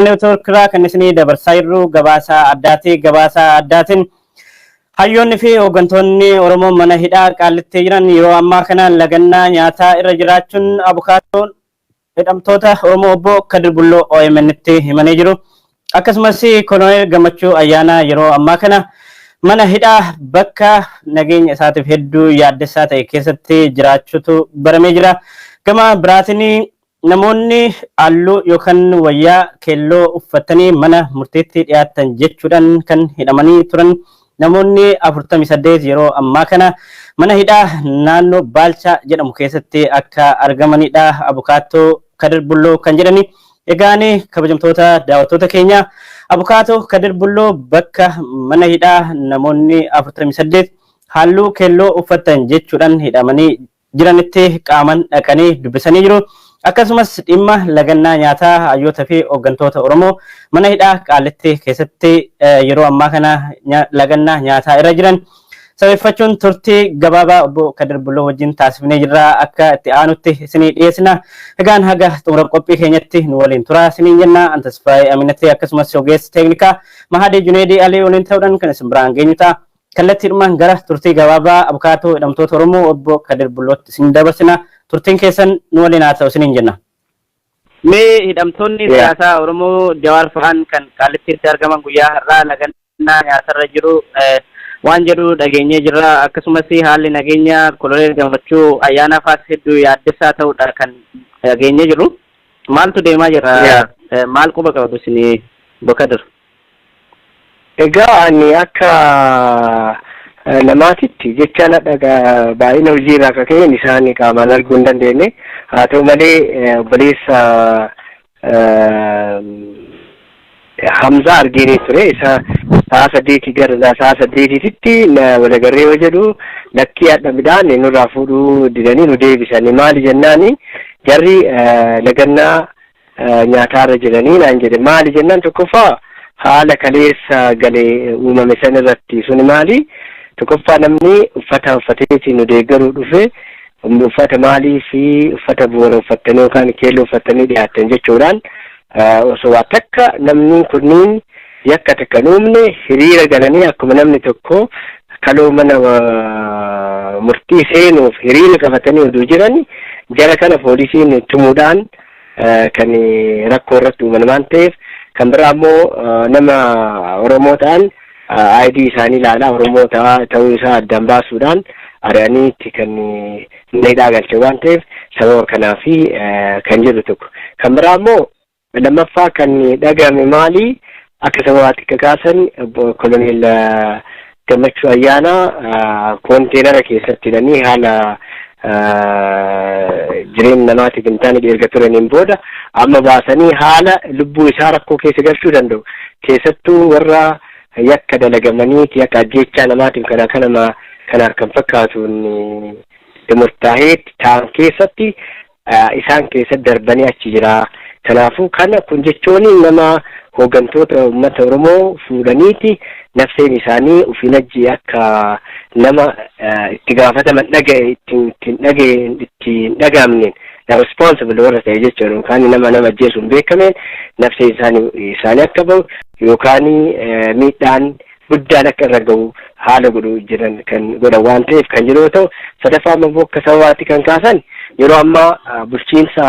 Network irraa kan isinii dabarsaa jirru gabaasa addaati. Gabaasa addaatiin hayyoonni fi hooggantoonni Oromoo mana hidhaa Qaallittii jiran yeroo ammaa kana lagannaa nyaataa irra jiraachuun abukaatoon hidhamtoota Oromoo obbo Kadir Bulloo OMN'tti himanii jiru. Akkasumas Koloneel Gammachuu Ayyaanaa yeroo ammaa kana mana hidhaa bakka nageenya isaatiif hedduu yaaddessaa ta'e keessatti jiraachuutu baramee jira. Gama biraatiin namoonni halluu yookaan wayyaa keelloo uffatanii mana murtiitti dhiyaatan jechuudhaan kan hidhamanii turan namoonni 48 yeroo ammaa kana mana hidhaa naannoo Baalchaa jedhamu keessatti akka argamanidha. Abukaattoo Kadir Bulloo kan jedhani. Egaan kabajamtoota daawwattoota keenya, Abukaatoo Kadir Bulloo bakka mana hidhaa namoonni 48 halluu keelloo uffatan jechuudhaan hidhamanii jiranitti qaaman dhaqanii dubbisanii jiru. Akkasumas dhimma lagannaa nyaataa hayyoota fi hooggantoota Oromoo mana hidhaa Qaalitti keessatti yeroo ammaa kana lagannaa nyaataa irra jiran sababeeffachuun turtii gabaabaa obbo Kadir Bulloo wajjin taasifnee jirra. Akka itti aanutti isinii dhiyeessina. Egaan haga xumura qophii keenyatti nu waliin turaa isiniin jenna. An Tasfaayee Aminatti akkasumas ogeessi teeknikaa Mahadii Juneedii Alii waliin ta'uudhaan kan isin biraan geenyu ta'a. Kallattiidhumaan gara turtii gabaabaa abukaatoo hidhamtoota Oromoo obbo Kadir Bullootti isin dabarsina. Turtiin keessan nu waliin haa ta'u isiniin jenna. Mee hidhamtoonni siyaasaa Oromoo Jawaar fa'aan kan Qaallittiitti argaman guyyaa har'aa lagannaa nyaatarra jiru waan jedhu dhageenyee jirra. Akkasumas haalli nageenya Koloneel Gammachuu Ayyaanaa fa'aas hedduu yaaddessaa ta'uudha kan dhageenyee jirru. Maaltu deemaa jira? Maal quba qabdu isin, obbo Kadir? Egaa ani akka namaatitti jecha dhaga baay'ina hojii irraa akka ka'een isaan qaamaan arguu hin dandeenye. Haa ta'u malee, obboleessa Hamzaa argeenii ture. Isa sa'a 8 gara sa'a 8tti walagarree yoo jedhu, lakkii, hadha midhaan nurraa fuudhuu didanii nu deebisanii, maali jennaani jarri lagannaa nyaataarra jiranii naan jedhe. Maali jennaan, tokkoffaa haala kaleessa galee uumame san irratti. Suni maali? Tokkoffaa namni uffata uffateetiin nu deeggaruu dhufe uffata maalii fi uffata boora uffattanii yookaan keelloo uffattanii dhiyaattan jechuudhaan, osoo waa takka namni kunniin yakka takka hin uumne hiriira galanii, akkuma namni tokko kaloo mana murtii seenuuf hiriira qabatanii oduu jiran, jara kana poolisiin tumuudhaan kan rakkoo irratti uuman waan ta'eef. Kan biraa immoo nama Oromoo ta'an ID isaanii ilaalaa Oromoo ta'uu isaa addaan baasuudhaan ari'anii itti kan mana hidhaa galche waan ta'eef, sababa kanaafi kan jedhu tokko. Kan biraa immoo lammaffaa kan dhagahame maali, akka sababaatti akka kaasan Koloneel Gammachuu Ayyaanaa konteenara keessatti hidhanii haala jireenya namaatiif hin taane erga turaniin booda amma baasanii haala lubbuu isaa rakkoo keessa galchuu danda'u. Keessattuu warra yakka dalagamanii yakka ajjeechaa namaatiif kana kana kanaaf kan fakkaatuun murtaa'ee ta'an keessatti isaan keessatti darbanii achi jira. Kanaafuu kana kun jechuun nama hooggantoota uummata Oromoo fuudhaniiti nafseen isaanii ofiin ajji akka nama itti gaafataman dhaga'e ittiin dhaga'e ittiin dhaga'amneen responsible warra ta'e jechuudha, yookaan nama nama ajjeesuun beekameen nafseen isaanii akka bahu yookaan miidhaan guddaan akka irra gahu haala godhu jiran kan godhan waan ta'eef kan jedhu yoo ta'u, sadaffaa immoo akka sababaatti kan kaasan yeroo ammaa bulchiinsa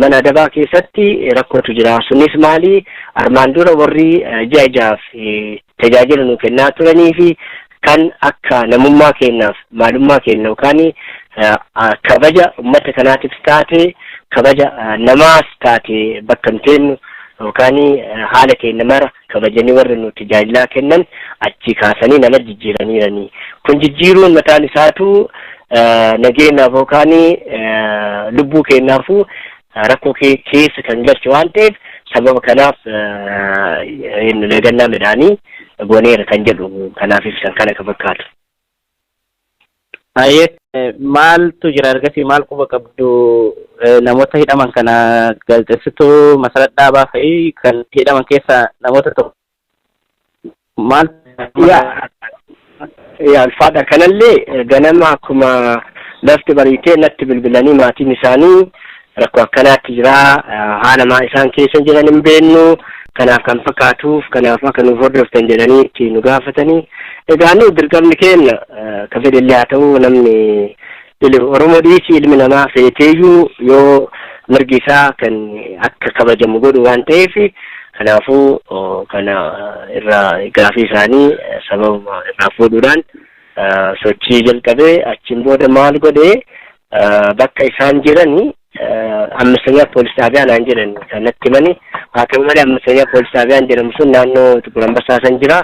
mana adabaa keessatti rakkootu jira. Sunis maali? Armaan dura warri ji'a jaaf tajaajila nu kennaa turanii fi kan akka namummaa keenyaaf maalummaa keenya yookaan kabaja uummata kanaatiif taate, kabaja namaas taate, bakka nu teennu yookaan haala keenya mara kabajanii warri nu tajaajilaa kennan achi kaasanii nama jijjiiraniiranii. Kun jijjiiruun mataan isaatu nageenyaaf yookaan lubbuu keenyaafuu rakkoo keessa kan galche waan ta'eef, sababa kanaaf lagannaa midhaanii gooneera kan jedhu kanaaf ibsan kana kan fakkaatu. Baay'ee maaltu jira ergasii? Maal quba qabdu? Namoota hidhaman kana gaazexeessituu Masarat Dhaabaa fa'i kan hidhaman keessaa namoota tokko, maal? Yaa, ulfaadha. Kanallee ganama akkuma lafti bariitee natti bilbilanii maatiin isaanii. Rakkoo akkanaatti jira, haala maa isaan keessa jiran hin beeknu, kanaaf kan fakkaatuuf kanaaf akka nuuf hordoftan jedhanii itti nu gaafatanii. Egaa nu dirqamni keenya, ka fedhellee haa ta'u, namni Oromoo dhiisii ilmi namaa feeteeyyuu yoo mirgi isaa kan akka kabajamu godhu waan ta'eef, kanaafuu kana irraa gaafii isaanii sababuma irraa fuudhuudhaan sochii jalqabee. Achiin booda maal godhee, bakka isaan jiranii አምስተኛ ፖሊስ ጣቢያ naan jedhan kan natti himani. Haa ta'u malee, አምስተኛ ፖሊስ ጣቢያን jedhamu sun naannoo Tuqur Ambassaa san jira.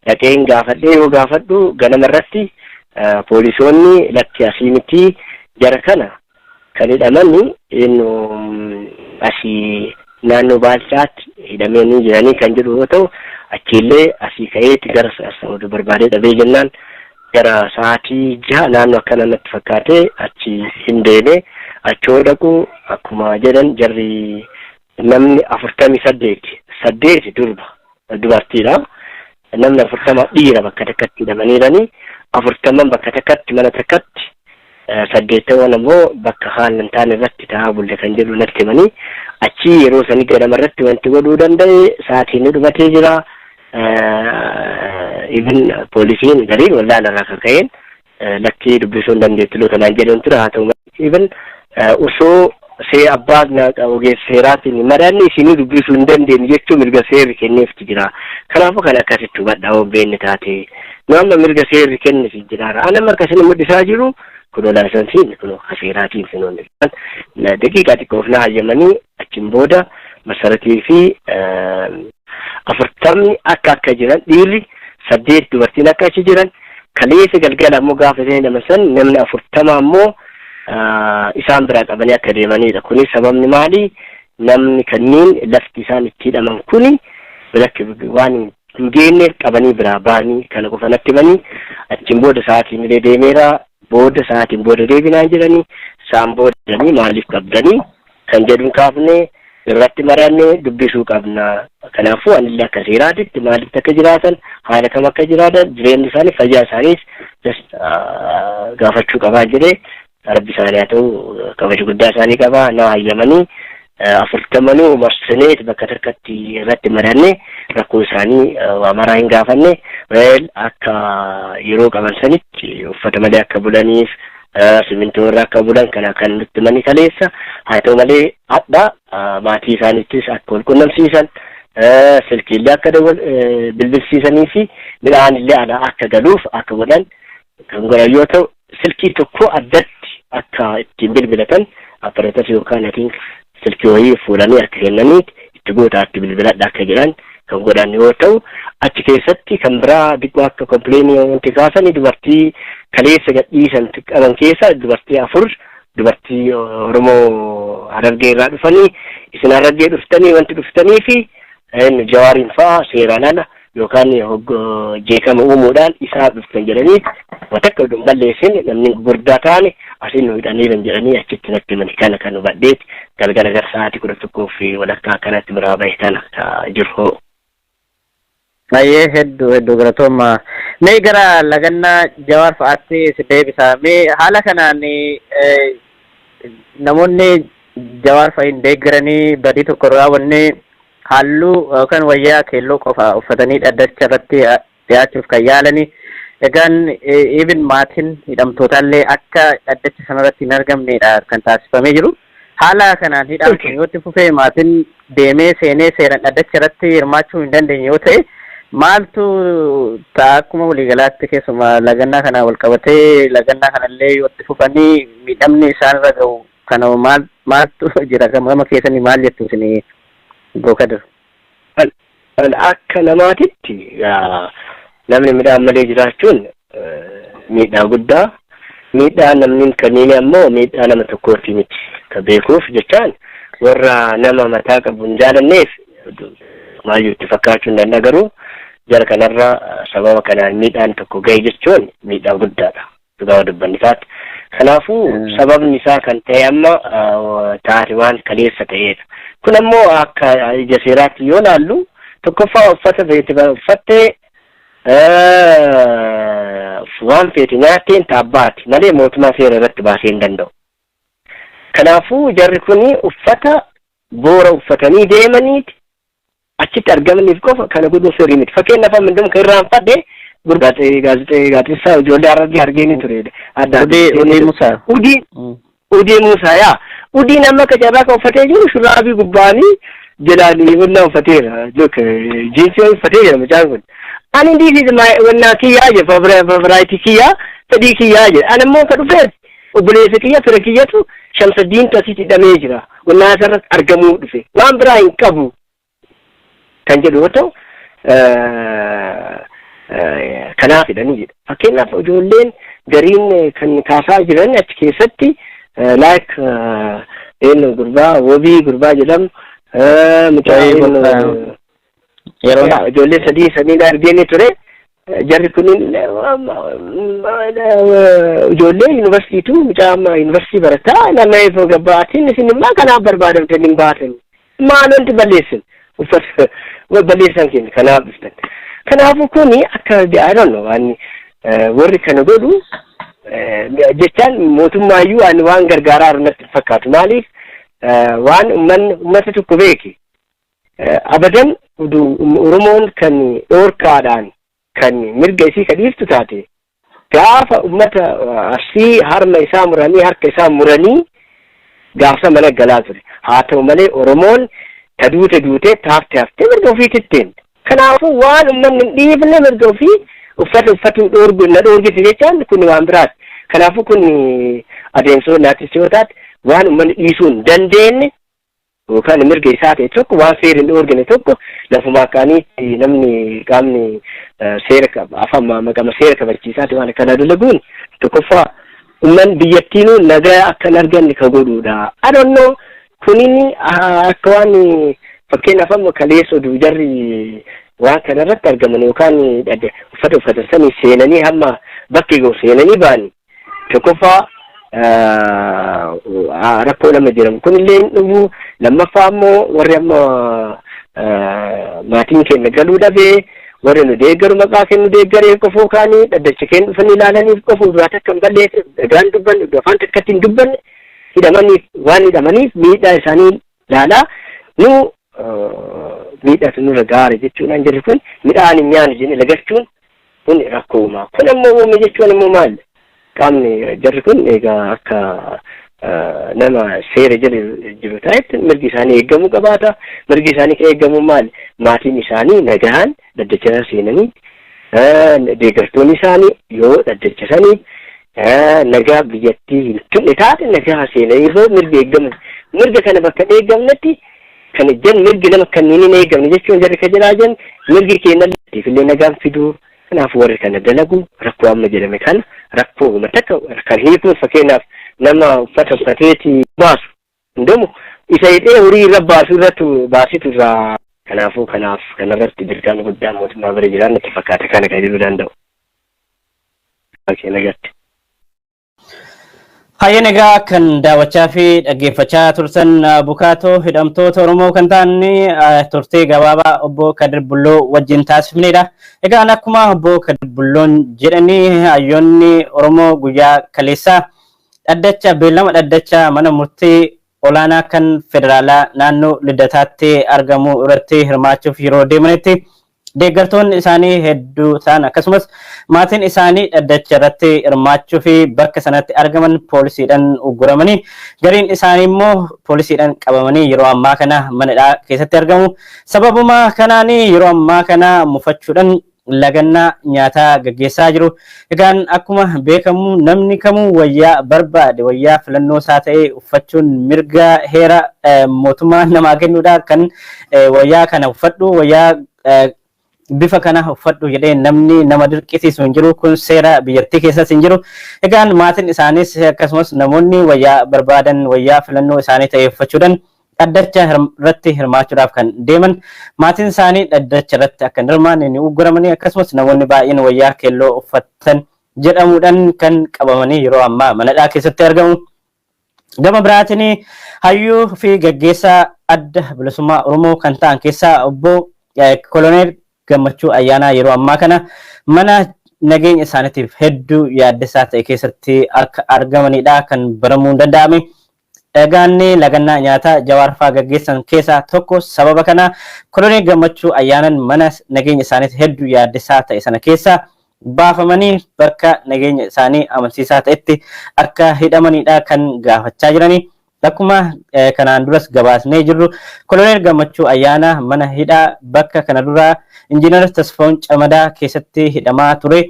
Dhaqeen gaafadhee, yoo gaafadhu ganama irratti poolisoonni lakki, asii miti, jara kana kan hidhamani innu asii naannoo Baalchaatti hidhamanii jiranii kan jedhu yoo ta'u, achiillee asii ka'eeti gara barbaadee dhabee jennaan, gara sa'aatii 6 naannoo akkana natti fakkaatee achi hin deeme. Achi yoo dhaqu akkuma jedhan jarri namni 48, 8 durba dubartiidha. Namni 40 dhiira bakka takkatti hidhamaniiranii, 40n bakka takkatti mana takkatti, 80n ammoo bakka haala hin taane irratti taa'aa bulle kan jedhu natti himanii. Achi yeroo sanii ganama irratti wanti godhuu danda'e sa'aatiin ni dhumatee jira. Even poolisiin gariin wallaala irraa kan ka'een lakkii, dubbisuu hin dandeettu kanaan jedhan ture. Haa ta'u, even osoo see abbaa ogeessa seeraatiin mari'anni isinii dubbisuu hin dandeenyu jechuun mirga seerri kenneefti jira. Kanaafuu kan akkasitti hubadhaa yoo beekne taate, nu amma mirga seerri kenneef jira. Ana amma akkasini mul'isaa jiru kunoo laayisansiin kunoo seeraatiin sinoon daqiiqaa xiqqoof na hayyamanii, achiin booda masaratii fi 40ni akka jiran, dhiirri 8, dubartiin akka achi jiran, kaleessa galgala ammoo gaafa isheen hidhaman san namni 40 ammoo isaan biraa qabanii akka deemanidha. Kunis sababni maali? Namni kanneen lafti isaan itti hidhaman kuni waan hin geenyeef qabanii biraa ba'anii kana qofa natti himanii. Achiin booda sa'aatiin illee deemeera. Booda sa'aatiin booda deebinaan jedhanii, isaan booda maaliif qabdanii kan jedhuun kaafne irratti maranne dubbisuu qabna. Kanaafuu anillee akka seeraatitti maaliif akka jiraatan, haala kam akka jiraatan, jireenyi isaanii, fayyaa isaaniis gaafachuu qabaa jedhee. Rabbi isaanii haa ta'u, kabaja guddaa isaanii qaba, na hayyamanii 40nuu marsineet bakka takkatti irratti maranne rakkoo isaanii waa maraa hin gaafanne. Well, akka yeroo qaban sanitti uffata malee akka bulaniif, simintoo irra akka bulan kana kan nutti himanii kaleessa. Haa ta'u malee, hadha maatii isaaniittis akka wal qunnamsiisan, silkiillee akka bilbilsiisanii fi midhaan illee alaa akka galuuf akka godhan kan godhan yoo ta'u, silkii tokko addatti akka ittiin bilbilatan apparatus yookaan atiin silkii wayii fuudhanii akka kennanii itti gootaa itti bilbiladha akka jedhan kan godhan yoo ta'u, achi keessatti kan biraa diqqoo akka complainii wanti kaasanii dubartii kaleessa gadhiisan qaban keessa dubartii afur, dubartii Oromoo Harargee irraa dhufanii, isin Harargee dhuftanii wanti dhuftanii fi Jawaariin fa'aa seeraan ala yookaan jeeqama uumuudhaan isaa dhuftan jedhanii, watakka oduu hin balleessin namni gurguddaa taane asiin nu hidhaniiran jedhanii achitti natti himani. Kana kan hubadheeti galgala gara sa'aatii 11:30 akkanatti biraa bahe kana jiru. Baay'ee hedduu hedduu galatooma. Mee gara lagannaa Jawaar fa'aatti si deebisa. Mee haala kanaan namoonni Jawaar fa'i hin deeggaranii, badii tokko raawwanne, halluu yookaan wayyaa keelloo qofa uffatanii dhaddacha irratti dhiyaachuuf kan yaalanii. Egaan even maatiin hidhamtootaallee akka dhaddacha sanarratti hin argamnedha kan taasifamee jiru. Haala kanaan hidhaan kun yoo itti fufee, maatiin deemee seenee seeraan dhaddacha irratti hirmaachuu hin dandeenye yoo ta'e, maaltu ta'a? Akkuma waliigalaatti, keessumaa lagannaa kana wal qabatee, lagannaa kanallee yoo itti fufanii miidhamni isaan irra gahu kana maal maaltu jira? Gama keessanii maal jettu isin, Kadir? Akka namaatitti namni midhaan malee jiraachuun miidhaa guddaa. Miidhaa namni kanneen ammoo miidhaa nama tokkooti miti. Ka beekuuf jechaan warra nama mataa qabu hin jaalanneef maayyuu itti fakkaachuu hin danda'a, garuu jara kanarra sababa kanaan miidhaan tokko gahe jechuun miidhaa guddaadha. Dhugaa dubbanni isaatti. Kanaafuu sababni isaa kan ta'e amma taate waan kaleessa ta'edha. Kun ammoo akka ija seeraatti yoo laallu, tokkoffaa uffata feete uffattee, waan feete nyaatteen taabbaati malee mootummaa seera irratti baasee hin danda'u. Kanaafuu jarri kuni uffata boora uffatanii deemaniiti achitti argamaniif qofa kana godhuun sirrii miti. Fakkeenyaaf amma kan irraanfadhe gaazexeessaa ijoollee Harargee argee ture. Udii Musaa. Udii Udii Musaa, yaa. Udiin amma akka carraa kan uffatee jiru shurraabii gubbaanii jalaan wannaa uffateera. Look, jiinsii uffatee jira mucaan kun. Ani this is my wannaa kiyyaa jedha, favorite kiyyaa, fedhii kiyyaa jedha. Ani immoo ka dhufeef obboleessa kiyya, fira kiyyatu Shamsaddiintu asitti hidhamee jira. Wannaa asirratti argamuu dhufe. Waan biraa hin qabu kan jedhu yoo ta'u, kanaaf hidhanii jedha. Fakkeenyaaf ijoolleen gariin kan kaasaa jiran achi keessatti, like eenyu, gurbaa Wobii gurbaa jedhamu, mucaa Yeroo ijoollee sadii sanii argee ture. Jarri kunniin ijoollee yuunivarsiituu, mucaa amma yuunivarsiitii barataa nama gabbaatiin isin immoo kanaaf barbaadamtan hin baatan. Maal wanti balleessan? Uffata balleessan keenya kanaaf dhuftan. Kanaafuu kuni akka, I don't know, waan warri kana godhu jechaan mootummaayyuu ani waan gargaaraa natti fakkaatu. Maaliif, waan uummanni uummata tokko beeke abadan Oromoon kan dhoorkaadhaan kan mirga isii ka dhiiftu taate, gaafa uummata Arsii harma isaa muranii, harka isaa muranii, gaafsa mana galaa ture. Haa ta'u malee Oromoon ta duute duute, taafte haftee mirga ofiitittiin. Kanaafuu waan uummanni hin dhiifne, mirga ofii uffata uffatuu dhoorgu na dhoorgite jechaan kun waan biraati. Kanaafuu kun adeemsa naatis yoo taate, waan uummanni dhiisuu hin dandeenye yookaan mirga isaa ta'e tokko, waan seera hin dhoorgine tokko, lafumaa kaaniitti namni qaamni seera afaan maqama seera kabachiisaati waan akkana dalaguun, tokkoffaa uummanni biyyattiinuu nagaa akka hin arganne ka godhuudha. I don't know, kunin akka waan fakkeenyaaf amma kaleessa oduu jarri waan kanarratti argaman yookaan uffata uffatan sanii seenanii hamma bakki gahu seenanii ba'anii, tokkoffaa rakkoo nama jedhamu kun illee hin dhufu. Lammaffaa immoo warri amma maatiin keenya galuu dhabee, warri nu deeggaru maqaa kennu deeggaree qofoo kaanii dhaddacha keenya dhufanii ilaalaniif qofoo duraa takka hin balleesse, dhagaan dubbanne, afaan takkatti hin dubbanne, hidhamaniif, waan hidhamaniif miidhaa isaanii ilaalaa nu miidhatu nurra gaare jechuudhaan jirri kun midhaan hin nyaannu jennee lagachuun kun rakkoo uumaa. Kun ammoo uume jechuun immoo maal? Qaamni jarri kun egaa akka nama seera jala jiru ta'etti mirgi isaanii eegamuu qabaata. Mirgi isaanii kan eegamu maal? Maatiin isaanii nagaan dhaddacha seenanii, deeggartoonni isaanii yoo dhaddacha sanii nagaa biyyattii hin tuqne taate, nagaa seenanii yoo mirgi eegamu, mirga kana bakka eegamnetti kan jan mirgi nama kanneen hin eegamne jechuun jarri ka jedhaa jiran mirgi keenya illee nagaan fiduu. Kanaaf warri kana dalagu rakkoo amma jedhame kana rakkoo uuma takka kan hiikuun, fakkeenyaaf nama uffata uffateeti baasu hundamu isa hidhee horii irra baasu irratti baasitu irraa. Kanaafuu kanaaf kanarratti dirqama guddaan mootummaa bira jiraan natti fakkaata kana kan jedhuu danda'u. Nagatti. Hayyeen, egaa kan daawwachaa fi dhaggeeffachaa turtan abukaatoo hidhamtoota Oromoo kan ta'an turtii gabaabaa obbo Kadir Bulloo wajjin taasifnedha. Egaan akkuma obbo Kadir Bulloon jedhanii, hayyoonni Oromoo guyyaa kaleessaa dhaddacha beellama dhaddacha mana murtii olaanaa kan federaalaa naannoo Lidataatti argamu irratti hirmaachuuf yeroo deemanitti, deeggartoonni isaanii hedduu ta'an akkasumas maatiin isaanii dhaddacha irratti hirmaachuu fi bakka sanatti argaman poolisiidhaan ugguramanii, gariin isaanii immoo poolisiidhaan qabamanii yeroo ammaa kana mana keessatti argamu. Sababuma kanaan yeroo ammaa kana mufachuudhaan lagannaa nyaataa gaggeessaa jiru. Egaan akkuma beekamu namni kamuu wayyaa barbaade, wayyaa filannoo isaa ta'e uffachuun mirga heera mootummaa namaa kennuudha. Kan wayyaa kana uffadhu, wayyaa bifa kana uffadhu jedhee namni nama dirqisiisu hin jiru. Kun seera biyyattii keessas hin jiru. Egaan maatiin isaanis akkasumas namoonni wayyaa barbaadan, wayyaa filannoo isaanii ta'e uffachuudhaan dhaddacha irratti hirmaachuudhaaf kan deeman, maatiin isaanii dhaddacha irratti akka hin hirmaanne ni ugguramanii, akkasumas namoonni baay'een wayyaa keelloo uffatan jedhamuudhaan kan qabamanii yeroo ammaa manadhaa keessatti argamu. Gama biraatiin hayyuu fi gaggeessaa Adda Bilisummaa Oromoo kan ta'an keessaa obbo Koloneel Gammachuu Ayyaanaa yeroo ammaa kana mana nageenya isaaniitiif hedduu yaaddessaa ta'e keessatti akka argamanidha kan baramuu danda'ame. Egaan lagannaa nyaataa Jawaar fa'aa gaggeessan keessaa tokko sababa kana Koloneel Gammachuu Ayyaanan mana nageenya isaaniif hedduu yaaddessaa ta'e sana keessa baafamanii bakka nageenya isaanii amansiisaa ta'etti akka hidhamanidha kan gaafachaa jiranii. Akkuma kanaan duras gabaasnee jirru Koloneel Gammachuu Ayyaanaa mana hidhaa bakka kana dura Injiinar Tasfaa'uun Camadaa keessatti hidhamaa ture.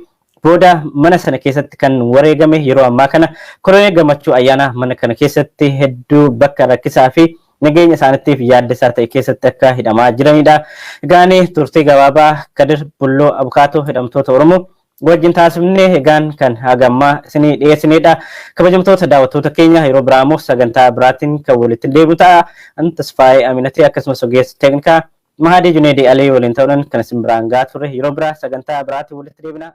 Booda mana sana keessatti kan wareegame yeroo ammaa kana Koloneel Gammachuu Ayyaanaa mana kana keessatti hedduu bakka rakkisaa fi nageenya isaaniitiif yaaddessaa ta'e keessatti akka hidhamaa jiranidha. Egaan turtii gabaabaa Kadir Bulloo Abukaatoo hidhamtoota Oromoo wajjin taasifne egaan kan hagammaa isinii dhiyeessinedha. Kabajamtoota daawwattoota keenya yeroo biraa immoo sagantaa biraatiin kan walitti deebi'u ta'a. An Tasfaayee Aminatee akkasumas ogeessa teeknikaa Mahadii Juneedii Alii waliin ta'uudhaan kan isin biraan gahaa turre yeroo biraa sagantaa biraatiin walitti deebina.